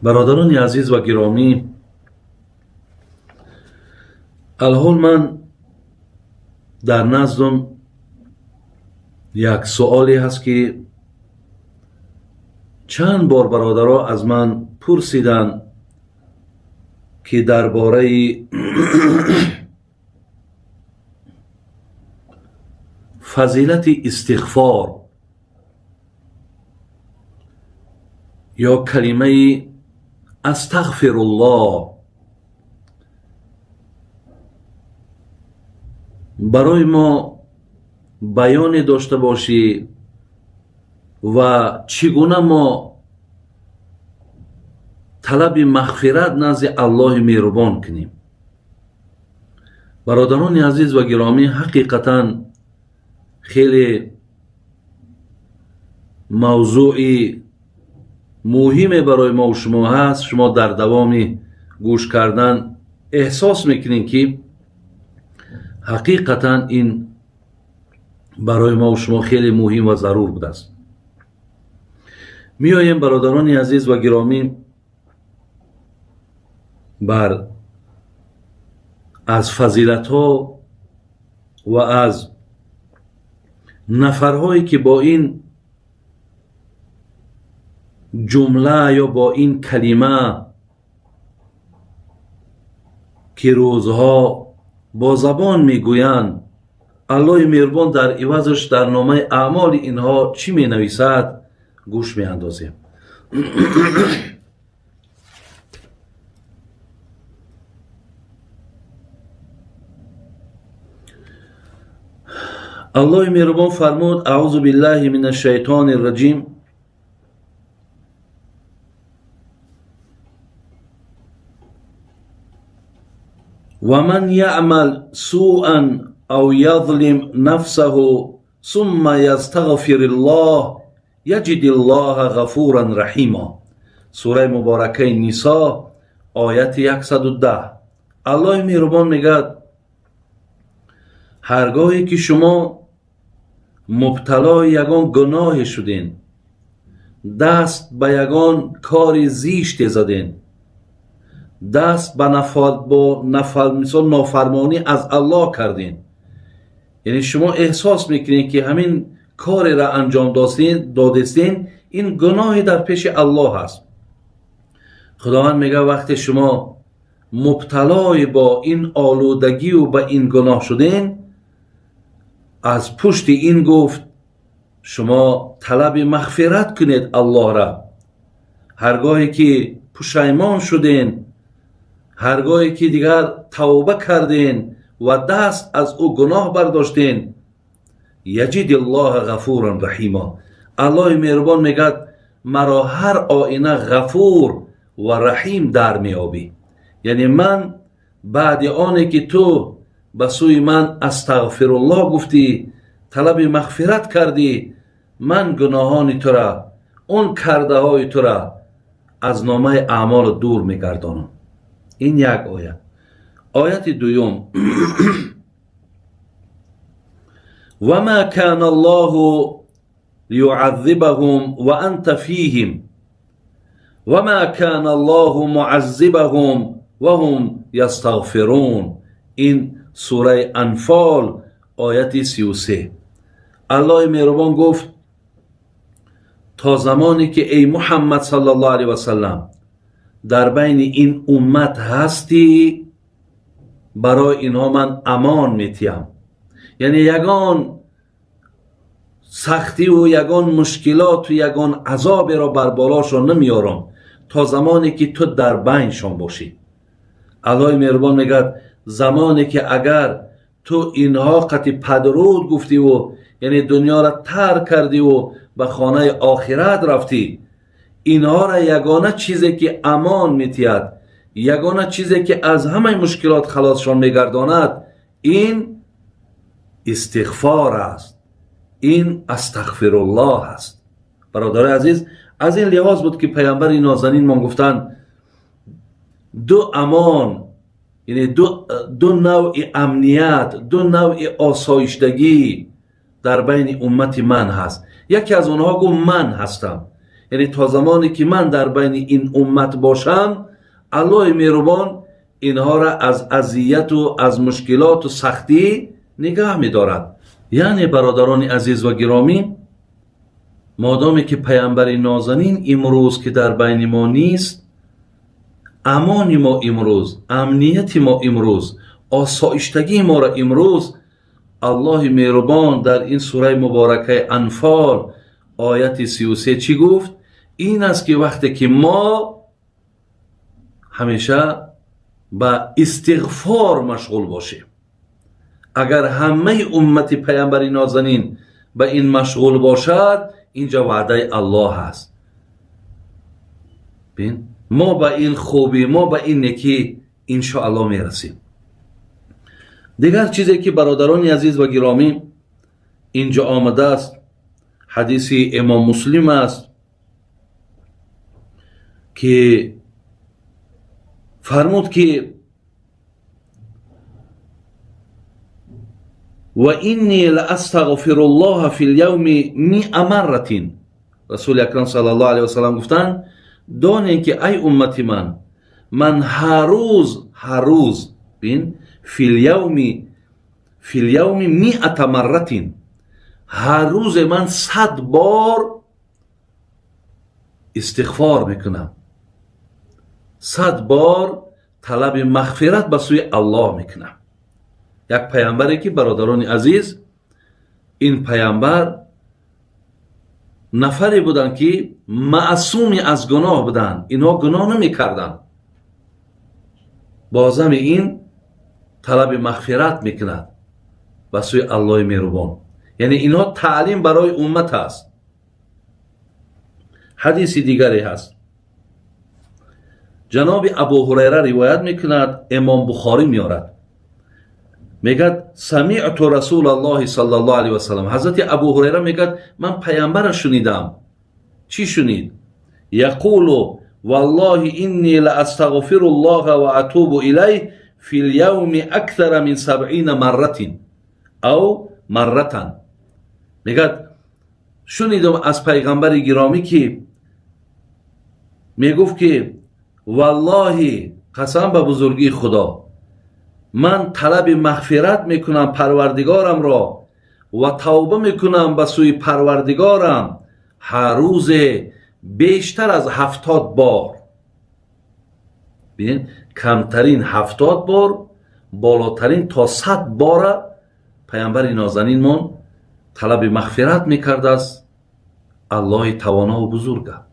Бародарони азиз ва гиромӣ, алҳол ман дар наздам як суоле ҳаст, ки чанд бор бародаро аз ман пурсиданд, ки дар бораи фазилати истиғфор ё калимаи астағфируллоҳ барои мо баёне дошта бошӣ ва чӣ гуна мо талаби мағфират назди Аллоҳи меҳрубон кунем. Бародарони азиз ва гиромӣ, ҳақиқатан хеле мавзӯи муҳиме барои мо шумо ҳаст. Шумо дар давоми гӯш кардан эҳсос мекунед, ки ҳақиқатан ин барои мо шумо хеле муҳим ва зарур будааст. Меоем, бародарони азиз ва гиромӣ, бар аз фазилатҳо ва аз нафарҳое, ки бо ин ҷумла ё бо ин калима, ки рӯзҳо бо забон мегӯянд, Аллоҳи меҳрубон дар ивазаш дар номаи аъмоли инҳо чӣ менависад, гӯш меандозем. Аллоҳи меҳрубон фармуд: аъузу биллаҳи мин ашшайтони рраҷим. ومن يعمل سوءا أو يظلم نفسه ثم يستغفر الله يجد الله غفورا رحيما. Сураи муборакаи Нисо, ояти 110. Аллоҳи меҳрубон мегӯяд: ҳаргоҳе ки шумо мубталои ягон гуноҳе шуден, даст ба ягон кори зиште заден, даст ба мисол нофармонӣ аз Аллоҳ кардем, яъне шумо эҳсос мекунед, ки ҳамин кореро анҷом додестен, ин гуноҳе дар пеши Аллоҳ аст. Худованд мегӯяд: вақте шумо мубталои бо ин олудагию ба ин гуноҳ шуден, аз пушти ин, гуфт, шумо талаби мағфират кунед Аллоҳра. Ҳаргоҳе ки пушаймон шуден, ҳаргоҳе ки дигар тавба карден ва даст аз ӯ гуноҳ бардоштен, яҷидиллоҳа ғафуран раҳима, Аллоҳи меҳрубон мегӯяд: маро ҳар оина ғафур ва раҳим дар меёбӣ. Яъне ман баъди оне ки ту ба сӯи ман астағфируллоҳ гуфтӣ, талаби мағфират кардӣ, ман гуноҳони тура, он кардаҳои тура аз номаи аъмол дур мегардонам. Ин як оят. Ояти дуюм: вама кана Аллоҳу лиюъаззибаҳум ва анта фиҳим вама кана Аллоҳу муаззибаҳум ва ҳум ястағфирун. Ин сураи Анфол, ояти 33. Аллоҳи меҳрубон гуфт: то замоне ки, эй Муҳаммад саллаллоҳу алайҳи васаллам, дар байни ин уммат ҳастӣ, барои инҳо ман амон метиҳам. Яъне ягон сахтиву ягон мушкилоту ягон азоберо бар болошон намеёрам, то замоне ки ту дар байншон бошӣ. Аллоҳи меҳрубон мегӯяд: замоне ки агар ту инҳо қати падруд гуфтиву, яъне дунёро тарк кардиву ба хонаи охират рафтӣ, инҳоро ягона чизе ки амон метиҳад, ягона чизе ки аз ҳамаи мушкилот халосшон мегардонад, ин истиғфор аст, ин астағфируллоҳ аст. Бародарои азиз, аз ин лиҳоз буд, ки паямбари нозанинмон гуфтанд: ду амон, яъне ду навъи амният, ду навъи осоиштагӣ дар байни уммати ман ҳаст. Яке аз онҳо гуфт: ман ҳастам. Яъне то замоне ки ман дар байни ин уммат бошам, Аллоҳи меҳрубон инҳоро аз азияту аз мушкилоту сахтӣ нигаҳ медорад. Яъне, бародарони азиз ва гиромӣ, модоме ки паямбари нозанин имрӯз ки дар байни мо нест, амони мо имрӯз, амнияти мо имрӯз, осоиштагии моро имрӯз Аллоҳи меҳрубон дар ин сураи муборакаи Анфол, ояти 33, чӣ гуфт? Ин аст ки вақте ки мо ҳамеша ба истиғфор машғул бошем, агар ҳамаи уммати паямбари нозанин ба ин машғул бошад, инҷа ваъдаи Аллоҳ аст. Бин, мо ба ин хубӣ, мо ба ин некӣ иншоаллоҳ мерасем. Дигар чизе ки, бародарони азиз ва гиромӣ, инҷо омадааст, ҳадиси Имом Муслим аст, ки фармуд ки: "Ва инни лаастағфиру ллоҳа фил явми миа марратин". Расули акрам саллаллоҳу алайҳи васалам гуфтанд: донем ки, ай уммати ман, ман ҳар рӯз, ҳар рӯз, бин, фил явми миата марратин, ҳар рӯзе ман 100 бор истиғфор мекунам, 100 бор талаби мағфират ба сӯи Аллоҳ мекунам. Як паямбаре ки, бародарони азиз, ин паямбар нафаре буданд ки маъсуми аз гуноҳ буданд, инҳо гуноҳ намекарданд, бозами ин талаби мағфират мекунад ба сӯи Аллоҳи меҳрубон. Яъне инҳо таълим барои уммат аст. Ҳадиси дигаре ҳаст, ҷаноби Абу Ҳурайра ривоят мекунад, Имом Бухорӣ меорад, мегӯяд: "Самиъту Расулаллоҳи саллаллоҳу алайҳи васалам". Ҳазрати Абу Ҳурайра мегӯяд: ман паямбара шунидам. Чӣ шунид? "Яқулу валлоҳи инни лаастағфиру ллоҳа ва атубу илайҳ фил явми акthара мин сабъина марратин ав марратан". Мегӯяд: шунидам аз пайғамбари гиромӣ, ки мегуфт ки валлоҳи, қасам ба бузургии Худо, ман талаби мағфират мекунам Парвардигорамро ва тавба мекунам ба сӯи Парвардигорам ҳар рӯзе бештар аз 70 бор. Бинед, камтарин 70 бор, болотарин то 100 бора паямбари нозанинмон талаби мағфират мекардааст Аллоҳи тавонову бузурга.